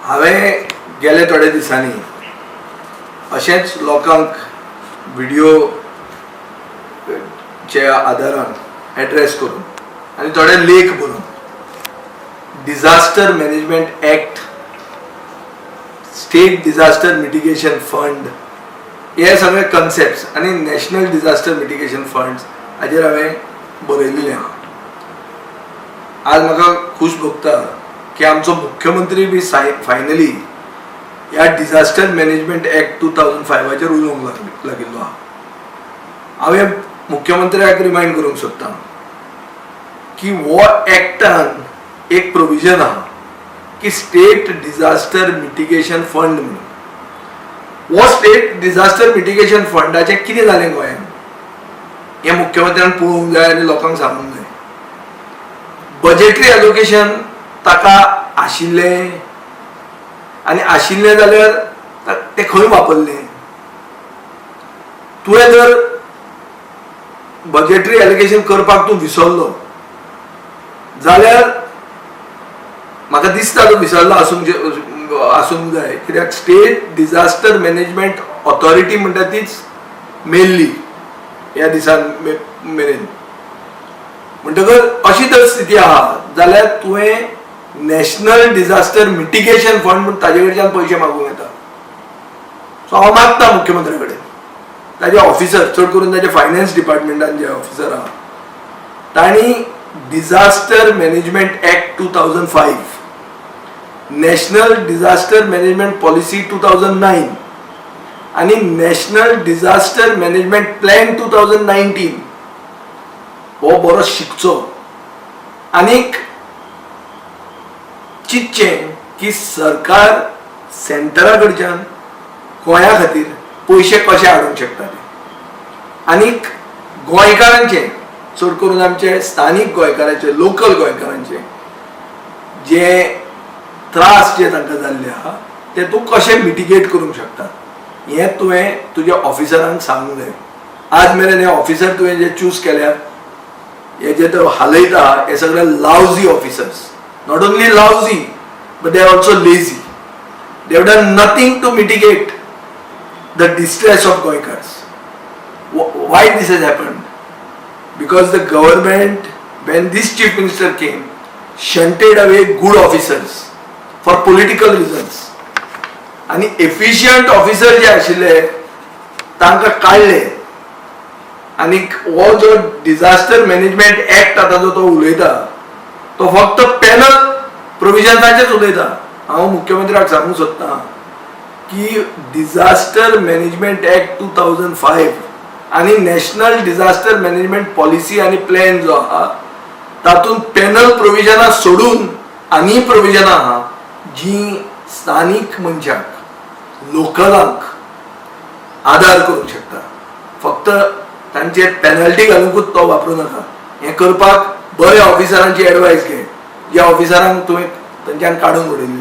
हांवें गेले थोडे दिसांनी अशेंच लोकांक व्हिडिओ च्या आदारान एड्रेस करून आनी थोडे लेख बरोवन Disaster Management Act, State Disaster Mitigation Fund हे सगळे कन्सेप्ट आनी नॅशनल डिझास्टर मिटिगेशन फंड्स हाजेर हांवें बरयलेलें आहा. आज म्हाका खूश भोगता की आमचो मुख्यमंत्री बी साय फायनली ह्या डिझास्टर मॅनेजमेंट एक्ट 2005चेर उलोवंक लागिल्लो आहा. हांवें मुख्यमंत्र्याक रिमायंड करूंक सोदता की हो एक्टान एक प्रोविजन आहा की स्टेट डिझास्टर मिटिगेशन फंड म्हणून. हो स्टेट डिझास्टर मिटिगेशन फंडाचें कितें जालें गोंयांत, हें मुख्यमंत्र्यान पळोवंक जाय आनी लोकांक सांगूंक जाय. बजेटरी एलोकेशन ताका आशिल्लें आनी आशिल्लें जाल्यार तें खंय वापरलें? तुवें जर बजेटरी एलोकेशन करपाक तूं विसरलो जाल्यार, म्हाका दिसता तूं विसरलो आसूंक जाय, कित्याक स्टेट डिझास्टर मॅनेजमेंट ऑथॉरिटी म्हणटा तीच मेल्ली ह्या दिसान मेरेन. म्हणटकर अशी जर स्थिती आहा जाल्यार तुवें नॅशनल डिझास्टर मिटिगेशन फंड म्हूण ताजे कडच्यान पयशे मागूंक येता. सो हांव मागता मुख्यमंत्र्या कडेन, ताजे ऑफिसर, चड करून ताजे फायनान्स डिपार्टमेंटान जे ऑफिसर आहा, तांणी Disaster Management Act 2005, National Disaster Management Policy 2009 आनी National Disaster Management Plan 2019 हो बरो शिकचो आनीक चिंतचें की सरकार सेंटरा कडच्यान गोंया खातीर पयशे कशे हाडूंक शकता ते आनीक गोंयकारांचे, चड करून आमचे स्थानीक गोंयकारांचे, लोकल गोंयकारांचे जे त्रास जे तांकां जाल्ले आहा ते तूं कशें मिटिगेट करूंक शकता, हें तुवें तुज्या ऑफिसरांक सांगूंक जाय. आज मेरेन हे ऑफिसर तुवें जे चूज केल्यात, हे जे तो हालयता, हे सगळे lousy officers. Not only lousy, but they are also lazy. They have done nothing to mitigate the distress of Goenkars. Why this has happened? Because the government, when this chief minister came, shunted away good officers for political reasons. आणि efficient officer जे आशिल्ले तांकां काडले. आनी हो जो disaster management act आतां जो तो उलयता, तो फक्त पॅनल प्रोविजनाचेच उलयता. हांव मुख्यमंत्र्याक सांगूंक सोदतां की Disaster Management Act 2005 आनी नॅशनल डिझास्टर मॅनेजमेंट पॉलिसी आनी प्लॅन जो आहा, तातूंत पॅनल प्रोविजनां सोडून आनी प्रोविजनां आहा जी स्थानीक मनशाक, लोकलांक आदार करूंक शकता. फक्त तांचेर पेनल्टी घालुंकूच तो वापरूं नाका. हें करपाक बऱ्या ऑफिसरांची एडवायस घे, ज्या ऑफिसरांक तुवें थंयच्यान काडून उडयल्ले.